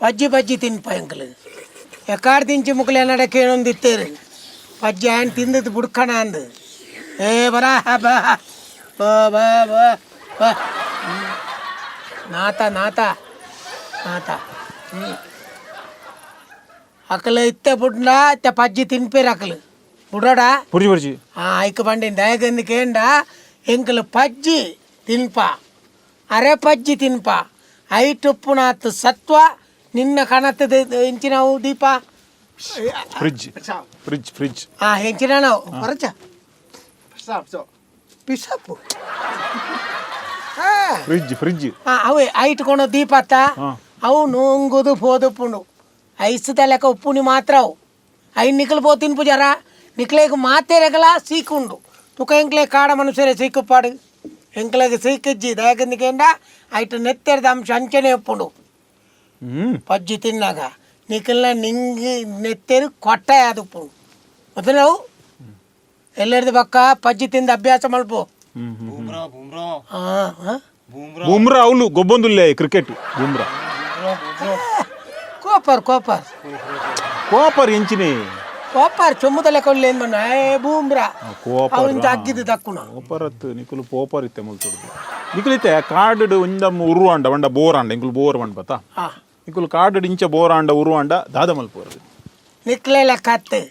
ಪಜ್ಜಿ ಪಜ್ಜಿ ತಿನ್ಪ ಎಂಕಲು ಎಕ್ಕಾಡ್ ತಿಂಚಿ ಮುಕ್ಲು ಎನ್ನಡ ಕೇಳೊಂದಿತ್ತೇರು ಪಜ್ಜಿ ಆಯ್ನ್ ತಿಂದದ್ದು ಬುಡ್ಕಣ ಅಂದು. ಏ ಬರ ಬಾ ಬಾ ಬಾ ಬಾ ಬಾ. ನಾತ ನಾತ ನಾತ. ಅಕಲು ಇತ್ತೆ ಬುಡ್ನ ಇತ್ತೆ ಪಜ್ಜಿ ತಿನ್ಪೇರು ಅಕಲು ಬುಡೋಡ. ಪುರ್ಜಿ ಪುರ್ಜಿ. ಆ ಐಕ್ ಬಂಡಿನ ದಯಗಂದು ಕೇಂಡ ಎಂಕಲು ಪಜ್ಜಿ ತಿನ್ಪ, ಅರೆ ಪಜ್ಜಿ ತಿನ್ಪ, ಐಟುಪ್ಪುನಾತ್ ಸತ್ವ ನಿನ್ನ ಕಣತ್ತದ ಎಂಚಿನವು ದೀಪ. Fridge fridge fridge. ಆ ಎಂಚಿನ ನಾವು ಪರಚ ಪಿಸಪ್ಪು. Fridge fridge. ಅವೇ ಐಟ್ ಕೊಣ ದೀಪ ಅತ್ತ. ಅವು ನುಂಗುದು ಪೋದುಪ್ಪುಂಡು ಐಸುದ ಲೆಕ್ಕ ಉಪ್ಪುನಿ ಮಾತ್ರ. ಅವು I ನಿಕಲ್ ಪೋ ತಿನ್ಪು ಜರ ನಿಕ್ಲೇಗ್ ಮಾತೆರೆಗಲ ಸೀಕುಂಡು ತುಕ. ಎಂಕ್ಲೆ ಕಾಡ ಮನುಷ್ಯರೇ ಸೀಕುಪ್ಪಾಡು, ಎಂಕ್ಲೆಗ್ ಸೀಕಿಜ್ಜಿ. ದಯಕಂದಿಕೇಂಡ ಐಟ್ ನೆತ್ತೆರ್ದ ಅಂಶ ಅಂಚನೆ ಉಪ್ಪುಂಡು. ಪಜ್ಜಿ ತಿನ್ನಾಗ ನಿಕಲ್ನ ನಿಂಗಿ ನೆತ್ತೆರು ಕೊಟ್ಟ ಆದುಪ್ಪುಂಡು. ಮತ್ತೆ ನಾವು ಎಲ್ಲರದು ಬಕ್ಕ ಪಜ್ಜಿ ತಿಂದ ಅಭ್ಯಾಸ ಮಲ್ಪು. ಹ್ಮ್ ಹ್ಮ್. ಬೂಮ್ರಾ ಬೂಮ್ರಾ. ಹಾಂ ಹಾಂ. ಬೂಮ್ರಾ. ಬುಮ್ರಾ ಅವಳು ಗೊಬ್ಬೊಂದುಲ್ಲೆ ಕ್ರಿಕೆಟ್ ಬುಮ್ರಾ. ಬೂಮ್ರಾ ಬೂಮ್ರಾ. ಕೋಪರ್ ಕೋಪರ್. ಕೋಪರ್ ಎಂಚಿನಿ? ಕೋಪರ್ ಚೊಮ್ಮುದ ಲೆಕ್ಕ ಏನ್ ಬಣ್ಣ ಏ ಬೂಮ್ರಾ. ಕೋಪರ್. ಅವು ಇಂಚ ಅಗ್ಗಿದ್ದು ತಕ್ಕುನ. ಕೋಪರ್ ಅತ್ತು ನಿಕುಲು ಪೋಪರ್ ಇತ್ತೆ ಮುಲ್ತುಡ್ದು. ನಿಕುಲು ಇತ್ತೆ ಕಾಡು ಒಂದಮ್ಮ ಉರುವಾಂಡ వంಡ ಬೋರ್ ಆಂಡ ಇಂಕುಲು ಬೋರ್ వంಡ ಬತ್ತಾ. ನಿಕುಲು ಕಾಡು ಇಂಚ ಬೋರ್ ಆಂಡ ಉರುವಾಂಡ ದಾದ ಮಲ್ಪುವರು? ನಿಕ್ಲೆ ಲೆಕ್ಕ ಅತ್ತು.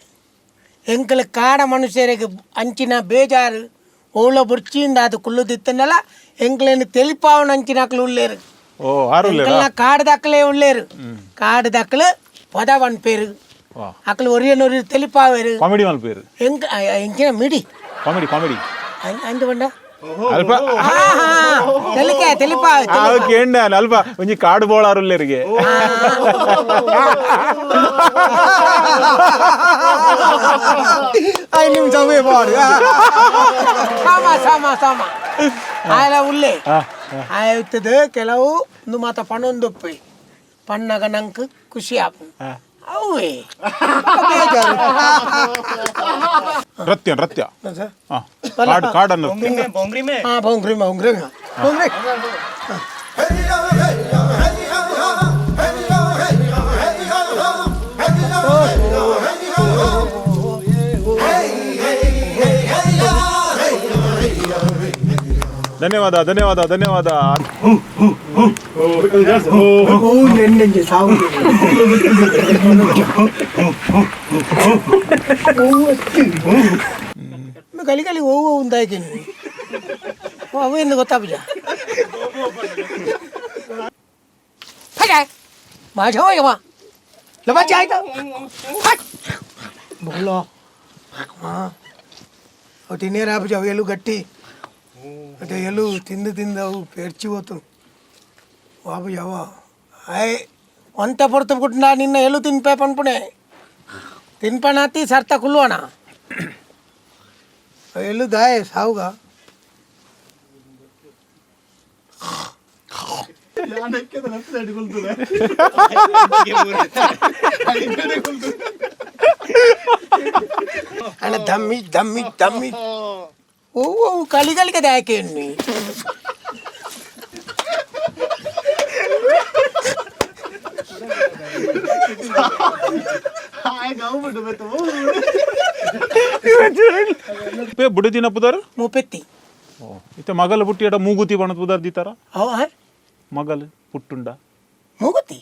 ಎಂಕಲು ಕಾಡ ಮನುಷ್ಯರಿಗೆ ಅಂಚಿನ ಬೇಜಾರು ಓಳ ಬುರ್ಚಿಯಿಂದ ಅದು ಕುಲ್ಲುದಿತ್ತನಲ್ಲ, ಎಂಕ್ಲೇನು ತೆಲಿಪಾವನ ಅಂಚಿನ ಅಕ್ಲು ಉಳ್ಳೇರು. ಓ ಆರು. ಎಂಕಲ್ನ ಕಾಡು ದಕ್ಕಲೇ ಉಳ್ಳೇರು. ಕಾಡು ದಕ್ಕಲು ಪದ ಪನ್ಪೇರು. ಅಕ್ಲು ಒರಿಯನೊರಿ ತೆಲಿಪಾವೇರು. ಕಾಮಿಡಿ ಮಲ್ಪೇರು. ಎಂಕ್ ಎಂಚಿನ ಮಿಡಿ. Comedy comedy. ಅಂಚ ಬಂಡ. ಅಲ್ಪ. ತೆಲಿಕೆ ತೆಲಿಪಾವೆ. ಕೇಂಡ ಅಲ್ಪ ಒಂಜಿ ಕಾಡು ಬೋಳಾರುಲ್ಲೇರಿಗೆ. ಐದು ನಿಮಿಷ ಅವೇ ಬಾಡು. ಸಾಮ ಸಾಮ ಸಾಮ ಆಯಲ ಉಲ್ಲೆ ಆಯ್ತದ. ಕೆಲವು ಒಂದು ಮಾತ ಪಣೊಂದುಪ್ಪಿ ಪಣ್ಣಗ ನಂಗೆ ಖುಷಿ ಆಪು ಅವೇ ಬೇಜಾರು. ನೃತ್ಯ ನೃತ್ಯ. ಕಾಡು ಕಾಡ ನೃತ್ಯ. ಬೊಂಗ್ರಿ ಮೇ. ಹಾ, ಬೊಂಗ್ರಿ ಬೊಂಗ್ರಿ ಬೊಂಗ್ರಿ. ಧನ್ಯವಾದ ಧನ್ಯವಾದ ಧನ್ಯವಾದ. ಓ ನೆನ್ನೆಂಜೆ ಸಾವು. ಗಲಿ ಗಲಿ ಓ ಉಂದಾಯ್ತೀನಿ. ಅವು ಎಂದು ಗೊತ್ತಾಪುಜ. ಮಾಜ ಲಬಚ್ಚ ಆಯ್ತಾ ಬೊಗ್ಲೋ. ಹಾಂ, ಅವು ತಿನ್ನೇರು ಆಪುಜ. ಅವು ಎಲು ಗಟ್ಟಿ ಅದೇ ಎಲು ತಿಂದು ತಿಂದು ಅವು ಪೇರ್ಚಿ ಹೋತು ಬಾಬು ಯಾವ. ಆಯ್ ಒಂತ ಪೊರ್ತು ಬಿಟ್ಟು ನಿನ್ನ ಎಲು ತಿನ್ಪೆ ಪನ್ಪುಣೆ ತಿನ್ಪಣಾತಿ ಸರ್ತ ಕುಲ್ಲುವಣ ಎಲು ದಾಯ ಸಾವುಗ. ಅಣ್ಣ ದಮ್ಮಿ ದಮ್ಮಿ ದಮ್ಮಿ. ಓ ಓ ಕಲಿ ಕಲಿಗೆ ದಾಯಕೆ. ಪೇ ಬುಡದಿನ ಪುದರ್. ಮೂಪೆತ್ತಿ. ಇತ್ತೆ ಮಗಲ ಪುಟ್ಟಿಯಡ ಮೂಗುತಿ ಬಣ್ಣದ ಪುದರ್ ದೀತಾರ? ಅವ ಮಗಲ್ ಪುಟ್ಟುಂಡ. ಮೂಗುತಿ.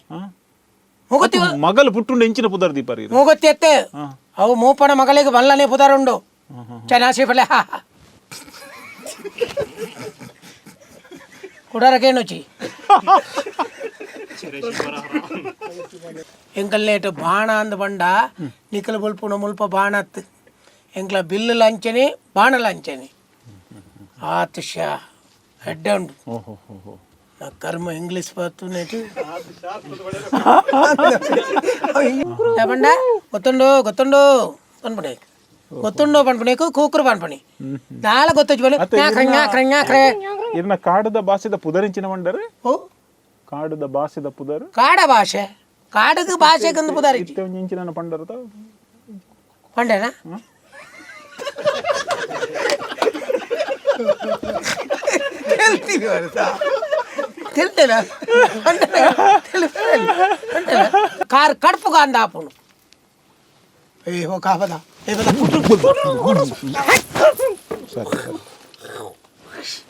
ಮೂಗುತಿ. ಮಗಲ್ ಪುಟ್ಟುಂಡ ಎಂಚಿನ ಪುದರ್ ದೀಪಾರಿ? ಮೂಗುತಿ ಎತ್ತೆ. ಅವು ಮೂಪನ ಮಗಳಿಗೆ ಬಲ್ಲನೆ ಪುದರುಂಡು ಚೆನ್ನಾಸಿ ಫಲ ಕುಡರಕೇನುಚಿ. ಎಂಕಲ್ನೇಟ್ ಬಾಣ ಅಂದ್ ಬಂಡ ನಿಕಲ್ ಬುಲ್ಪುನ ಮುಲ್ಪ ಬಾಣ ಅತ್ತು. ಎಂಕ್ಲ ಬಿಲ್ಲು ಲಂಚನೆ ಬಾಣ ಲಂಚನೆ ಆತ್ ಶಾ ಹೆಡ್ಡೆ ಉಂಡು. ಓಹೋ ಹೋ ಹೋ. ನಾ ಕರ್ಮ ಇಂಗ್ಲೀಷ್ ಬರ್ತುನೇಟು ಬಂಡ ಗೊತ್ತುಂಡು ಗೊತ್ತುಂಡು ಪನ್ಪುಣೆ ಗೊತ್ತುಂಡು ಪನ್ಪುಣೆಕು ಕೂಕುರು ಪನ್ಪುಣಿ ದಾಲ ಗೊತ್ತೊಜ್ಜಿ ಬಲೆ ಜ್ಞಾಕ್ರೆ ಜ್ಞಾಕ್ರೆ ಜ್ಞಾಕ್ರೆ. ಇರ್ನ ಕಾಡದ ಬಾಸಿದ ಪುದರಿಂಚಿನ ಮಂಡರ್? ಓ. ಕಾಡದ ಬಾಸಿದ ಪುದರ್. ಕಾಡ ಭಾಷೆ ಕಾಡకు ಭಾಷೆಗಂದು ಪುದಾರಿಜ್ಜಿ. ಇತ್ತೆ ಒಂಜಿ ಎಂಚಿನ ಪಂಡರ್ತ? ಪಂಡೆನಾ? ಹೇಳ್ತೀವಿ. ತಿಳಿತೇನ? ಕಾರ್ ಕಡ್ಪುಗ ಅಂದ ಆಪುಂಡು. ಏ ಹೋ ಕಾಬದ ಏ ಬದ. ಸರಿ ಸರಿ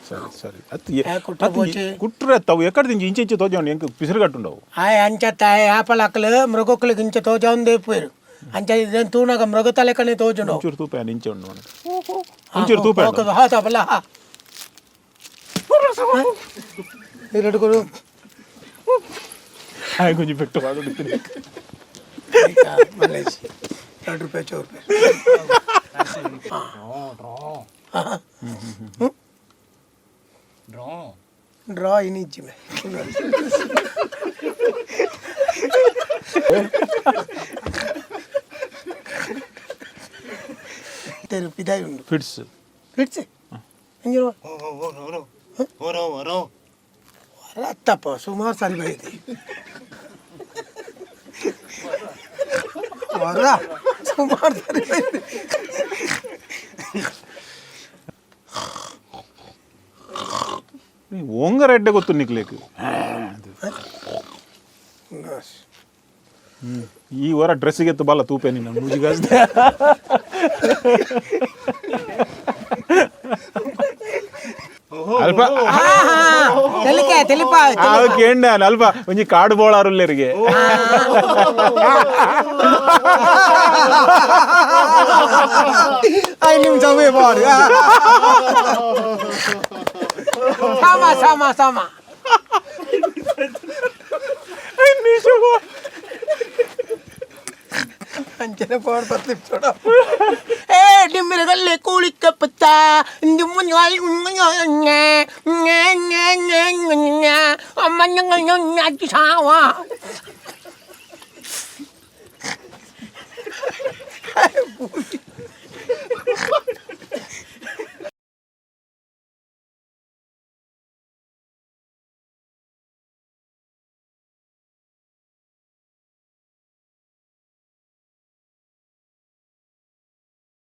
ಸರಿ ಸರಿ ಅತ್ತು. ಏ ಕುಟ್ರ ಬೋಚಿ. ಕುಟ್ರೆ ತಾವು ಎಕ್ಕಡ ದಿಂಚಿ ಇಂಚೆ ಇಂಚೆ ತೋಜೋಂಡು, ಎಂಕ್ ಪಿಸಿರುಗಟ್ಟುಂಡವು. ಆಯ್ ಅಂಚ ತಾಯ್ ಆಪಲ್ ಅಕ್ಲು ಮೃಗಕ್ಕಲಿಗೆ ಇಂಚ ತೋಜೊಂದೇ ಪೋಯಿರು. ಅಂಚ ಇದನ್ ತೂನಾಗ ಮೃಗ ತಲೆಕನೆ ತೋಜುಂಡು. ಒಂಚೂರು ತೂಪೆ ಇಂಚೆ ಉಂಡು ಮನೆ. ಒಂಚೂರು ತೂಪೆ ಉಂಡು. ಹೌದಲ್ಲ? ಎರಡು ಕೊಡು. ಆಯ್ ಕೊಂಚ ಪೆಟ್ಟು ಪಾಡೊಂಡಿತ್ತಿನಿ. 2 ರೂಪಾಯಿ ಚೌ ರೂಪಾಯಿ. ಡ್ರಾ. ಡ್ರಾ ಇನಿಜ್ಜಿ ಮೇ. ತೆರು ಪಿದಾಯಿ ಉಂಡು. ಫಿಟ್ಸ್. ಫಿಟ್ಸ್ ಅಂಜಿನ. ಹೊರೋ ಹೊರೋ. ಅತ್ತಪ್ಪ, ಸುಮಾರು ಸರಿ ಬೈದಿ ವರ, ಸುಮಾರು ಸರಿ ಬೈದಿ. ಓಂಗರ ಎಡ್ಡೆ ಗೊತ್ತು ನಿಕ್ಲೇಕ್. ಈ ವಾರ ಡ್ರೆಸ್ಸಿಗೆ ಎತ್ತು ಬಲ್ಲ ತೂಪೆ ನಿನ್ನ ಮೂಜಿಗಾಸ್ದೆ. ಅಲ್ಪ. ತೆಲಿಕೆ ತೆಲಿಪ. ಆ ಕೇಂಡ ಅಲ್ಪ ಒಂಜಿ ಕಾಡು ಬೋಳಾರುಲ್ಲೆರಿಗೆ. 5 ನಿಮಿಷ ಬಾಡು. ಸಾಮ ಸಾಮ ಸಾಮ. ಅಂಚನೆ ಪಾಡು 10 ನಿಮಿಷ. ಏ ಡಿಮ್ಮಿರಗಲ್ಲೆ ಕೂಳಿಕಪ್ಪತ್ತ. ಅಮ್ಮ ಸಾವ.